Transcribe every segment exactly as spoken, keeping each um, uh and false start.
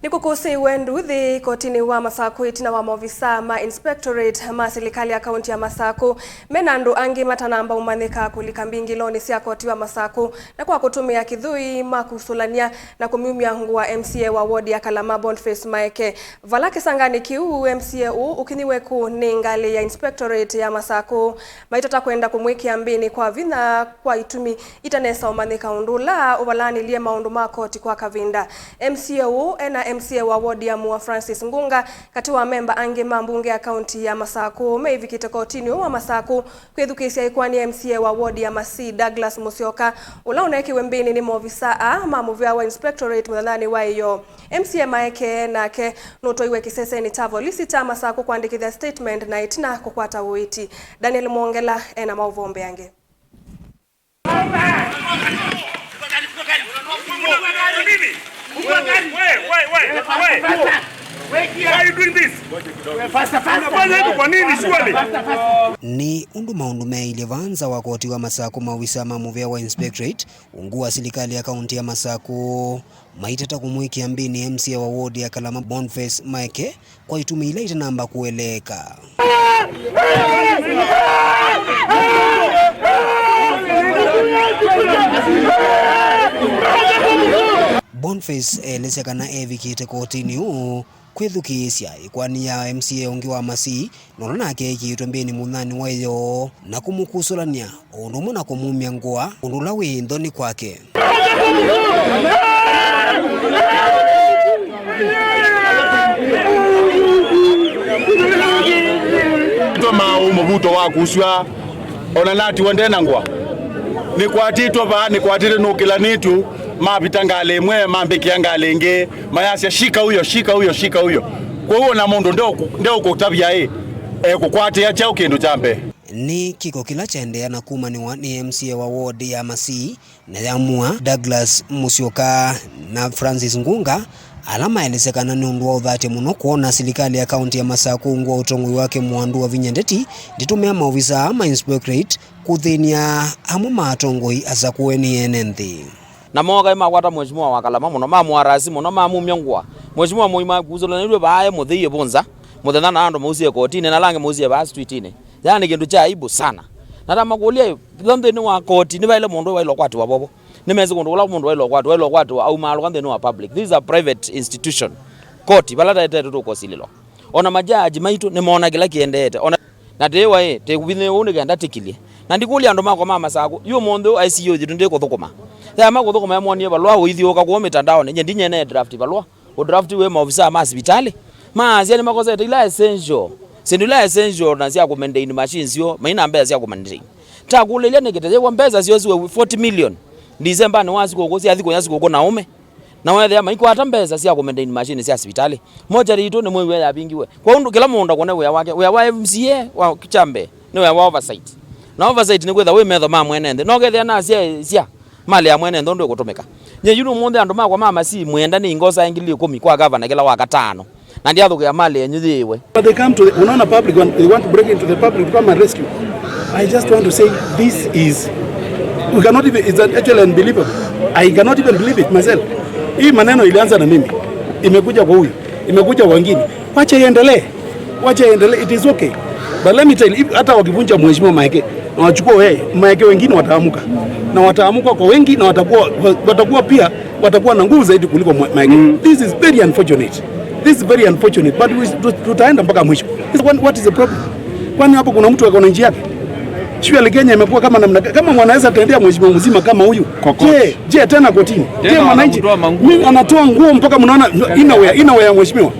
Nĩkũkũsĩiwe nduthi kotinĩ wa Masakũ ĩtina wa maovisaa ma inspectorate ma silikalĩ ya kaunti ya Masakũ mena andũ angĩ matanamba ũmanyĩka kũlika mbingĩlonĩ sya koti wa Masakũ na kwa kũtũmĩa kĩthũi makusũlany'a na kũmyumya ngũa M C A wa ward ya Kalama Boniface Maeke. Vala kĩsanganĩ kĩu, M C A ũũ ũkinyiwe kũũ nĩ ngalĩ ya inspectorate ya Masakũ, maitata kwenda kũmwĩkĩa mbĩnĩ kwa vinya kwa itumi itanesa ũmanyĩka, ũndũ ũla ũvalanĩlye maũndũ ma koti kwa kavinda. M C A ũũ ena M C A wa ward ya Mũa Francis Ngunga katĩ wa memba angĩ ma mbunge ya kaunti ya Masakũ meivikĩte kotinĩ ũũ wa Masakũ kwĩthukĩĩsya ĩkoani ya M C A wa ward ya Masii Douglas Musyoka, ũla ũneekiwe mbĩnĩ nĩ maovisaa aa ma mũvĩa wa inspectorate mũthenyanĩ wa ĩyoo. M C A Maeke nake nũtwaiwe kĩsesenĩ kya volisi kya Masakũ kwandĩkĩthya statement na ĩtina kũkwata ũiiti. Daniel Mwongela ena maũvoo mbeange. Nĩ ũndũ maũndũ meeilye vaa nza wa koti wa Masakũ, maovisaa ma mũvĩa wa inspectorate ungu wa silikalĩ ya kaunti ya Masakũ maitata kũmwĩkĩa mbĩnĩ M C A wa ward ya Kalama Boniface Maeke kwa itumi ila itanamba kũeleeka. Boniface elesya kana evikĩte kotinĩ ũũ kwĩthukĩĩsya ĩkoani ya M C A ũngĩ wa Masii, na ũla nake ekiĩtwe mbĩnĩ mũthenyanĩ wa ĩyoo na kũmũkusũlany'a o ũndũ ũmwe na kũmumya ngũa, ũndũ ũla wĩ nthoni kwake. Tũmaa ũũ mũvuto wa kusw'a, ona natiwa nde na ngũa. Nĩkwatĩtwe vaa, nĩkwatĩtwe nũkĩlanĩtw'e, mavita ngalĩ ĩmwe, mambĩkĩa ngalĩ ĩngĩ, mayasya, "Shika huyo, shika huyo, shika huyo." Kwoou ona mũndũ ndeũkũ-, ndeũkũtavya ĩ, ekũkwatĩa kyaũ kĩndũ kya mbee? Nĩ kĩko kĩla kyaendeea na kumanĩwa nĩ M C A wa ward ya Masii na ya Mũa, Douglas Musyoka na Francis Ngunga, ala maelesya kana nĩ ũndũ wa ũthate mũno kwona silikalĩ ya kaunti ya Masakũ ungu wa ũtongoi wake Mwandu Wavinya Ndeti ndĩtũmĩa maovisaa ma inspectorate kũthĩny'a amwe ma atongoi asakũe nĩ ene nthĩ. Na mooka makwata Mheshimiwa wa Kalama mũno, mamũarasi mũno, mamumya ngũa. Mheshimiwa Mũima akusũlanĩtw'e vaa e mũthei e vũnza, mũthenya na andũ mausie kotinĩ, na ala angĩ mausie vaa streetinĩ. Yaani kĩndũ kya aibu sana. Na tamakũlya, ĩla nthĩnĩ wa koti, nĩvaĩle mũndũ waĩle ũkwatĩwa vovo? Nĩmesĩ kũndũ kũla mũndũ waĩle ũkwatĩwa, waĩle ũkwatĩwa aumaalũka nthĩnĩ wa public. This is a private institution. Koti, vala taetetwe tũkosilĩlwa. Ona majaji maitũ nĩmoona kĩla kĩendeete. Ona, na tĩĩwa ĩ, tĩkũvinyĩĩwa ũu nĩ kenda tĩkilye. Na ndikũlya andũ makwa ma Masakũ, yu ũmũnthĩ ũũ I C U yitũ ndĩkũthũkũma. Yaema kũthũkũma, ĩmwonie valũa ũithyũũka kũũ mĩtandaonĩ, nye ndinyene draft valũa. Ũdraftiwe maovisaa ma sivitalĩ. Maasya nĩmakosete ila essential. Syĩndũ ila essential na sya kũmaintain machines syoo, maina mbesa sya kũmaintain. Takũlĩlya nĩkĩ teyĩwa mbesa syoo siwe forty million Ndisembanĩ wa sikũkũ, syathi kũya sikũkũ na ũme. Na wethĩa maikwata mbesa sya kũmaintain machine sya sivitalĩ. Mochari itũ nĩmwĩw'e yavingiwe. Kwa ũndũ kĩla mũndũ akone wĩa wake, wĩa wa M C A wa kya mbee nĩ wĩa wa oversight. Na oversight nĩ kwĩtha wĩ metho ma mwene nthĩ. No kethĩa nasyaĩĩsya mali ya mwene nthĩ ũndũ ĩkũtũmĩka. Nye yu ũmũnthĩ andũ makwa ma Masii mwĩenda nĩ ingosa ngili ikũmi kwa gavana kĩla wa katano. Na ndiathũkĩa mali yenyu yĩwe. But they come to the, unaona public, when they want to break into the public to come and rescue. I just want to say this is, we cannot even, it's actually unbelievable. I cannot even believe it myself. Hii maneno ilianza na mimi. Imekuja kwa huyu. Imekuja kwa wengine. Wacha iendelee. Wacha iendelee. It is okay. But let me tell you, if, hata wakivunja Mheshimiwa Maeke, na wachukua wewe, Maeke wengine wataamuka. Na wataamuka kwa wengi na watakuwa, watakuwa pia watakuwa na nguvu zaidi kuliko mwe-, Maeke. Mm. This is very unfortunate. This is very unfortunate. But we, tu-, tutaenda mpaka mwisho. This one, what is the problem? Kwani hapo kuna mtu ako na nchi yake? Surely Kenya imekuwa kama namna ga-, kama wanaweza tendea mheshimiwa mzima kama huyu? Kwa koti. Je, je, tena kotini? Tena je, mwananchi, wanamtoa manguo. Mimi anatoa nguo mpaka mnaona inner wear, inner wear ya mheshimiwa.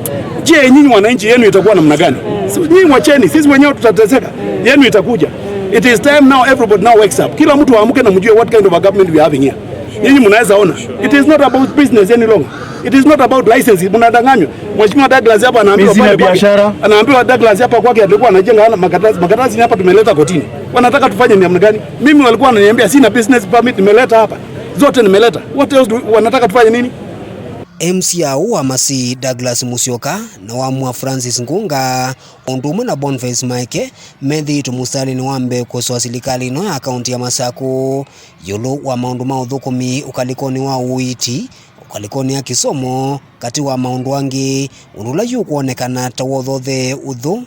Je, nyinyi wananchi yenu itakuwa namna gani? So, nyinyi wacheni, sisi wenyewe tutateseka. Yenu itakuja. It is time now everybody now wakes up. Kila mtu aamke na mjue what kind of a government we are having here. Nyinyi mnaweza ona. It is not about business any longer. It is not about license. Mnadanganywa. Mheshimiwa Douglas hapa anaambiwa pale kwake. Anaambiwa Douglas hapa kwake alikuwa anajenga hana makaratasi. Makaratasi ni hapa tumeleta kotini. Wanataka tufanye namna gani? Mimi walikuwa wananiambia sina business permit, nimeleta hapa. Zote nimeleta. What else do, wanataka tufanye nini? M C A wa Masii Douglas Musyoka na wa Mũa Francis Ngunga, o ũndũ ũmwe na Boniface Maeke, methĩĩtwe mũsitalĩnĩ wa mbee kũsoa silikalĩ ĩno ya kaunti ya Masakũ ĩũlũ wa maũndũ ma ũthũkũmi ũkalĩkonĩ wa ũiiti, ngalĩkonĩ ya kĩsomo, katĩ wa maũndũ angĩ, ũndũ ũla yũkwonekana ta wothothee ũthũ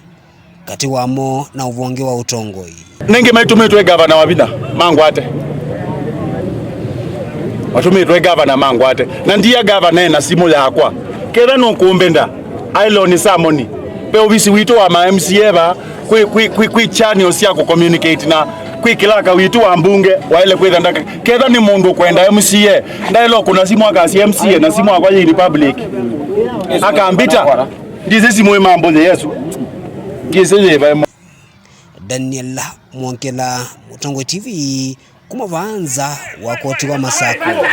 katĩ wamo na ũvonge wa ũtongoi. Nĩngĩ maitũmĩtwe gavana wa vinya mangwate. Matũmĩtwe gavana mangwate. Na ndia gavana ena simũ yakwa. Ketha nũkũmbenda, aĩlonĩ Samoni. Ve ovisi witũ wa ma M C A va, kwĩ, kwĩ, kwĩ, kwĩ channel sya kũ communicate na kwĩ clerk witũ wa mbunge, waĩle kwĩtha ndaka. Ketha nĩ mũndũ ũkwenda M C A, ndaĩle ũkũna simũ akasya M C A na simũ akwa yĩ in public. Akambita. Ndisĩ simũ ĩ mambo ya Yesu. Ndisĩ yĩva ĩmwe. Daniel Mwongela, Mũtongoi T V, kuma vaa nza wa koti wa Masakũ.